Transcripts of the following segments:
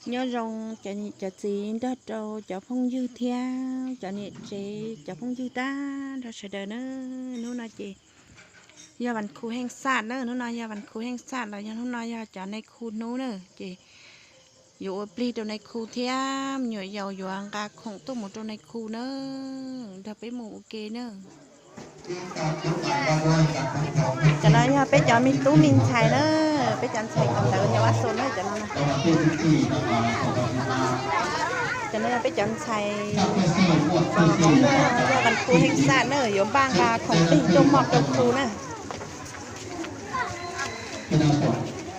Nyob zoo cov txiv nrog rau cov phooj ywg thiab cov niam tsev, cov phooj ywg tag nrho sawv daws na. Hnub no ces yog vas khuv heej xaj na, hnub no yog vas khuv heej xaj los yog hnub no yog cov nais khu hnub na, ces yuav ua plig rau nais khu thiab me nyuam yaus yuav nqa khoom tuaj mus rau nais khu na. Nrog peb mus ua ke na. Cov no yog peb cov me tub me ntxhais na, peb cov ntxhais cov ntawd nyob Vaj Xos na, cov no. Cov no yog peb cov ntxhais, yog vas khuv heej xaj na, yuav npaj nqa khoom plig tuaj moj rau khu na.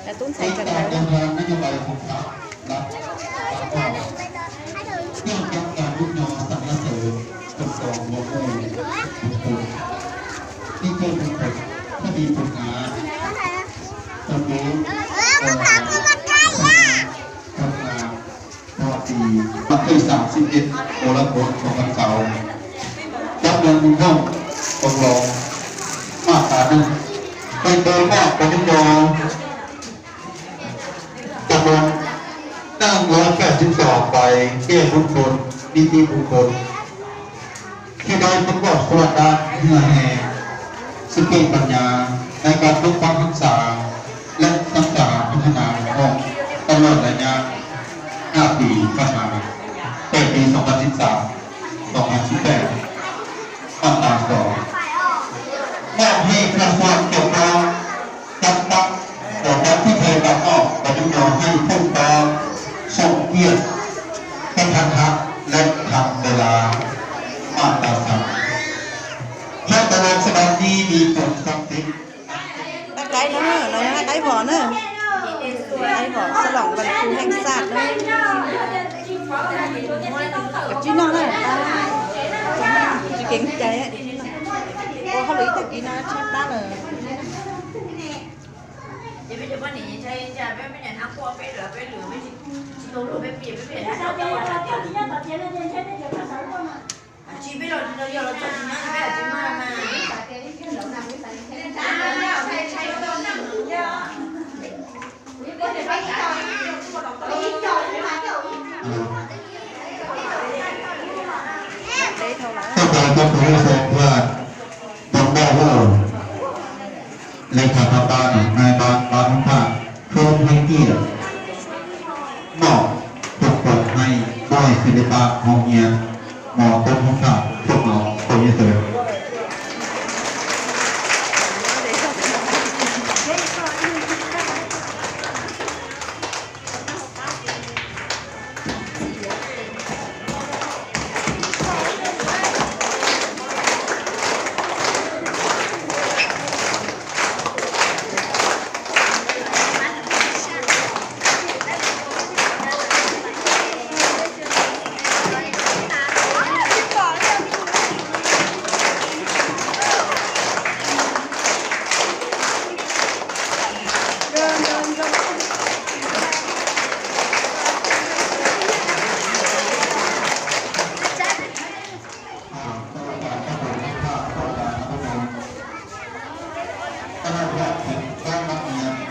Cov tub ntxhais cov ntawd. Năm thứ sáu mươi mốt của lá cờ Cộng sản Sào, chấp nhận ủng hộ cộng đồng mata nâng tay tôi mẹ của chúng tôi. Tập đoàn đang có cả chứng tỏ bài kê bốn cột, đi ti bốn cột. Khi đây cũng có số đa như là hè, sự kiện bản nhà, ngày càng tốt phát hơn xã, lẫn tăng cả hơn là họ, tao lợn là nhà, ngã tỷ phát mà, bảy tỷ sáu trăm chín mươi sáu, sáu trăm chín mươi bảy, phát mà có. Ngọn hè khả soạn kiểu con, chăm sóc, của các thế hệ đào tạo và chúng nó hay thông qua sự kiện, các thằng hát, lẫn thằng về là mạng đào tạo. Các tờ lông sẽ đang đi, đi tuần trong tết. Qaib no, no yog qaib vos na. Qaib vos xab lom vas khuv heej xaj na. Tsis noj na, tsis keev cai. Ua hauj lwm ib tag kis no tshaib plab lawm. Các bài tập của Hội Đồng Đạo Hội, Lê Khả Thọ Ban, Nai Ban, Ban Hồng Phạm, Khương Thanh Kiệt, Mỏ, Tổng thống Hay, Bòi Sư Lê Bạc, Hồng Hiền, Mỏ Tổng thống Phạm, Thuốc Máu, Khổ Như Sớm.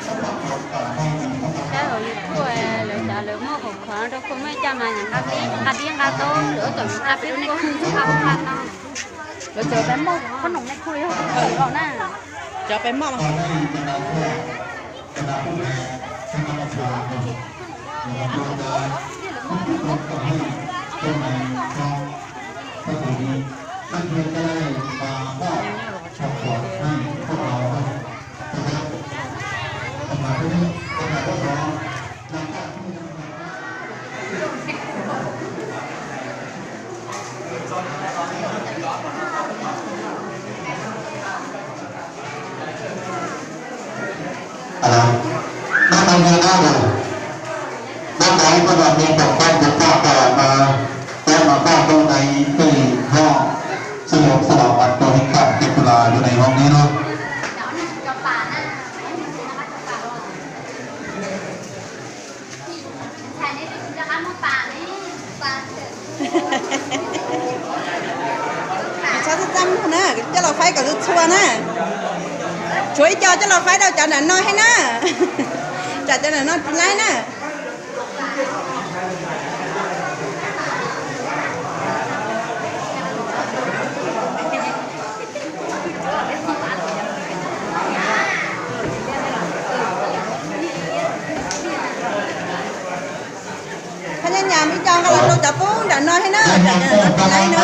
Saib hauv YouTube lawv xav lawv muaj qhov qhov rau khua muaj ib co mas nqa dib nqa taub lawv txawm nqa peb lub nqa no. Lawv txawm peb muaj qhob noom nqaij khu yog los na. Cov peb muaj. Alo, bác Tông nghe bác rồi. Bác nói có đoạn đi tổng quan được qua cả mà, cái mà bác Tông này tùy họ, sự hỗ trợ mà tôi cảm kịp là điều này không nên thôi. Txhob txaj muag na, coj los faib kom txhua txhua na. Tshuav ib co coj los faib rau cov nram no thiab na. Tsam cov nram no tsis laib na. Los rau cov pub nram no thiab na, cov no tsis laib na.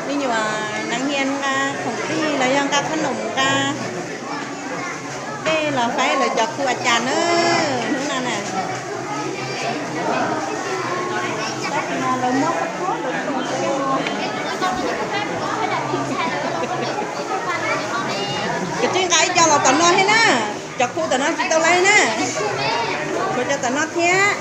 Me nyuam neeg hia nqa khoom fij los yog nqa qhob noom nqa dej los faib lawv cov khu a cas na, hnub no na. Kwv tij nqa ib co los tom no thiab na, cov khu tom no tsis tau laib na, tshuav cov tom no thiab.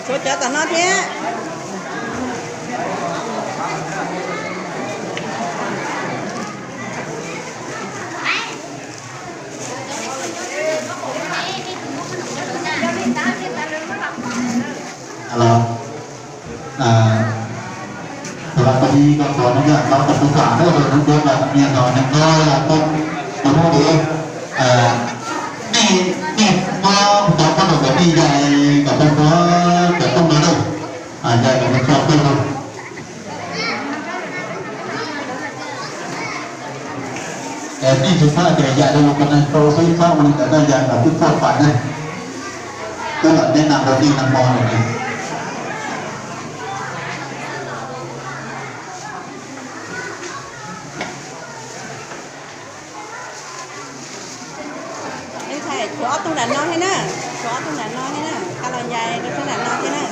Tshuav cov tom no thiab. Thaum tus ib ko tuav no yog tau tus tub kam na, tus hnub tuav no nyias no neeg no yog tau tus hnub tuav. Nej, nej muab cov koj tus kom nej yais kom tau tuav cov tooj no na, yais kom tau txog tooj no. Nej tsis txhob tias yais rau yus ko neeg rau xwb, txhob ua li ntawd na, yais kom twb txog pais na. Twb los neb nam rau nej nam hmo lawm na. Ntxhais, tshuav ob tug nram no thiab na, tshuav ob tug nram no thiab na, koj los yais rau sab nram no thiab na.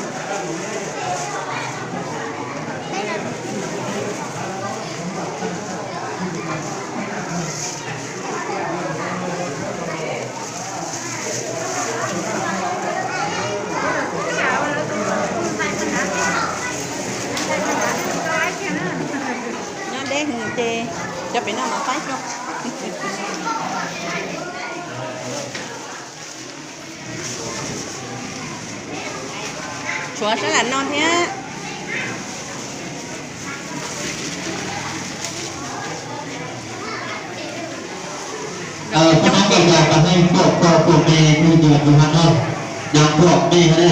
Nyob deb hwv ces cov pem no mas faib xyoo. Tshuav sab nram no thiab. Cov no ces yog cov neeg tuaj txog tuaj me, kuj yog tus ha no, yog tuaj me ha ne,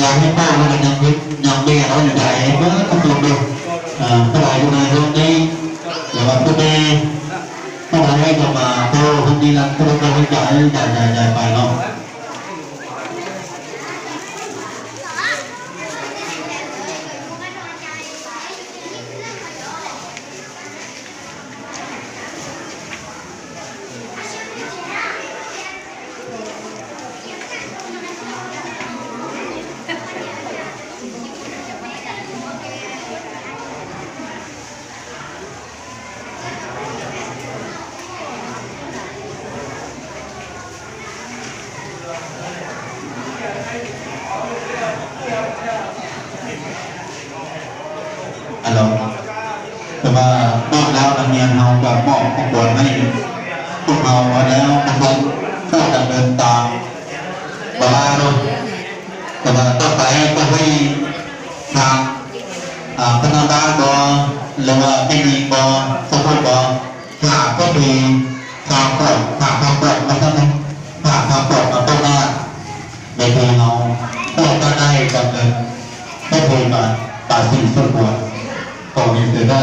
yog nej pab ha nyob me los yog yais muab txog tuaj me, pab los yog na yog me, yog tuaj me, pab los yog mas tau ha ni los tuaj tau yais yais yais pais no. Alo, tus mas pom lawm los nyias hauv kom pom kuv kuav ne, kuv hauv ua lawm kuv hauv txoj dab neeg tas, kuv la rau, tus mas toj pais koj haj tham, koj noj dab ko, los ua tej ni ko, txog phooj ko, tham peb pem, tham pom, tham pom pom no, tham tham pom no toj na, me pem no, toj toj dab ko, peb pem mas tas xim xub kuav, kom li xwb na.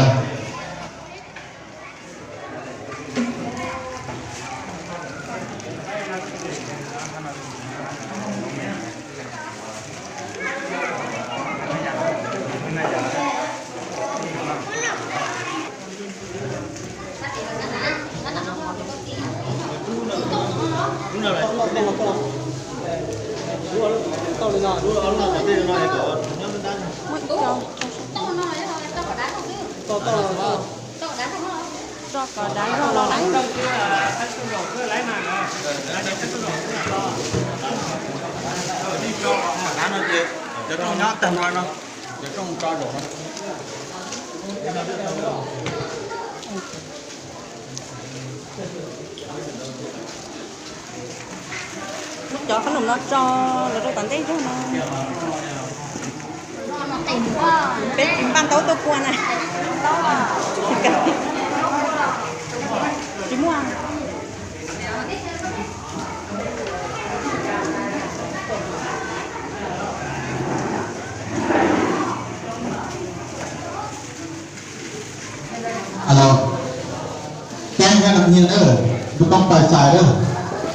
Tso kom dab zog los lawm. Cov rooj nyob tag no no, cov rooj tso zaum no. Qhob noom no tso los rau tom ntej zog no. Peb tsis npaj ntaub tuaj pua na. Tsis muaj. Alo, các anh em nam niên đó, tôi không phải xài đó,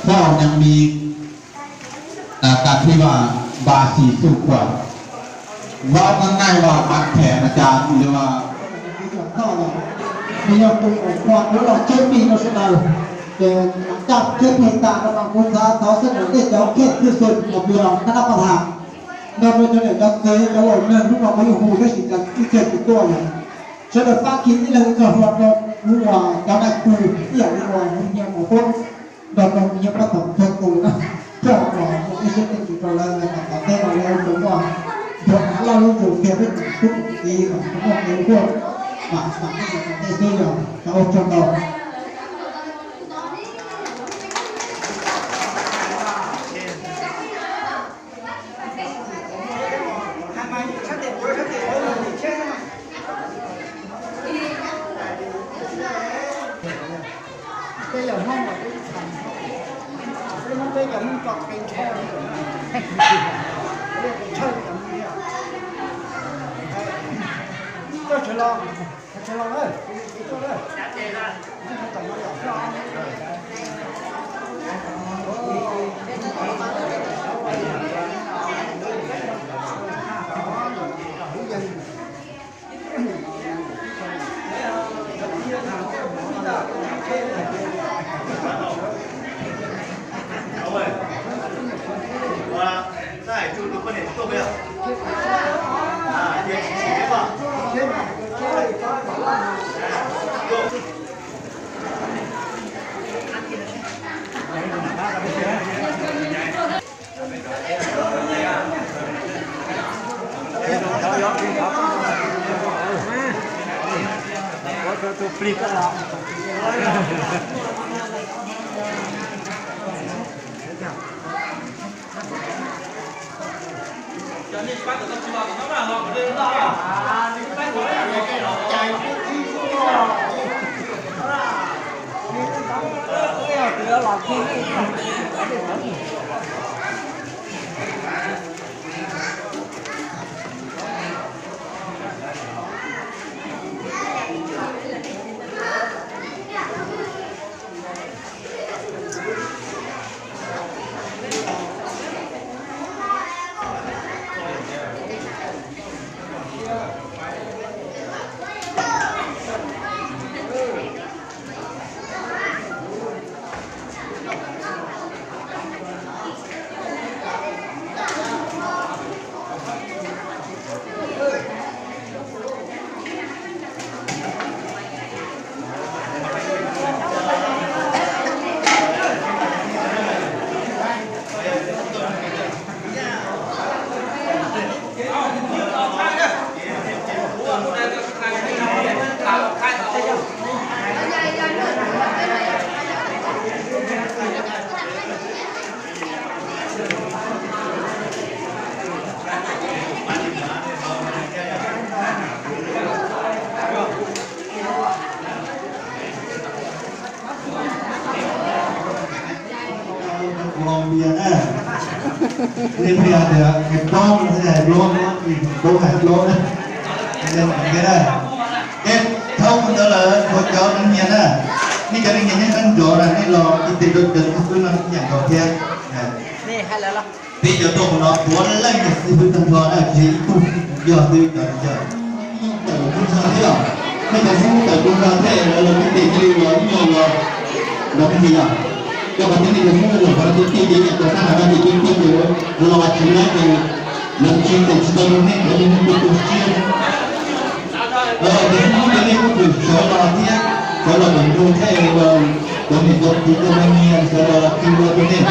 các ông nam niên là cà phê và bà xì xù của. Và hôm nay là bạn trẻ là chả gì mà. Nws yog tus uas kho lub los ceb plig rau sawv daws, ces caj ceb plig tas no mas kuv xav thov sawv daws nej cov khej twj xwm hauv Vias Nab Nab Paj Tham, nrog rau cov niam cov txiv cov laus neeg hnub no kuv yuav hu tab sis cas ib txhia tsis tuaj lawm. Sawv daws pab kis ib leeg ib qho hlo rau kuv uas cov nais khu ib yam li uas hu nyias mus poob nrog rau nyias pab tom kawg tus na, thiaj los ua ib siab teej tus rau lawv kom tom ntej no lawv tau muaj nrog av loj lub zos kiag peb tsoom tub tsoom kiv kom tau muaj kev ua mam xam nej tom ntej xwb yog. Ua tsaug ntau. Peb yog Hmoob mas peb ib txhais, peb Hmoob peb cov Hmoob tso kev ntshaw, peb tshawj cov Hmoob thiab. Koj sawv los, sawv los na, kuv tuaj na. Kuv ho npias na, nej pheej hais tias hais plaub no thiaj hais plaub, plaub hais plaub na. Ces thaum ntawd lawm kuv cov neeg nyias na, nej cov neeg nyias nyob qab nrov na, nej los tiv tes rau cov xib fwb no nyiam nrov thiab. Peb cov tuaj hauv no puav leej yog xib fwb tag nrho na, tsis ib tug yog xib fwb cov neeg yog tawm kuv nrog thiab yom. Nej cov xib fwb tawm kuv nrog thiab lawv los tiv tes cia li los ib nyuag los, los pheej yom. Cov qhov tseeb nej cov xib fwb los qhov no tiag tiag ces yam cov sab hauv no ces tiag tiag ces lawv los mas tsis lab ces lawv tsis tes tsis tau rau nej, lawv li nej tus tus siab. Cov xib fwb ces nej kuj tseem sawv los thiab, sawv los koom nrog thiab, cov niam cov txiv cov neeg nyias sawv los qhia dua rau nej.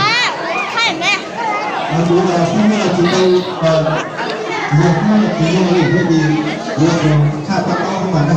Kuv los xib fwb los tsis tau, yog xib fwb los tsis yog li thiab ces kuv tsuas tshaj toj taub xwb mas na.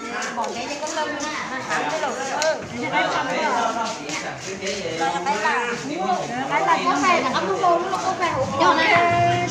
Pom ntev ces koj lawm, mas hav tej laus, qaib laj, qaib laj, qaib laj, qaib laj, qaib laj, qaib laj, qaib laj.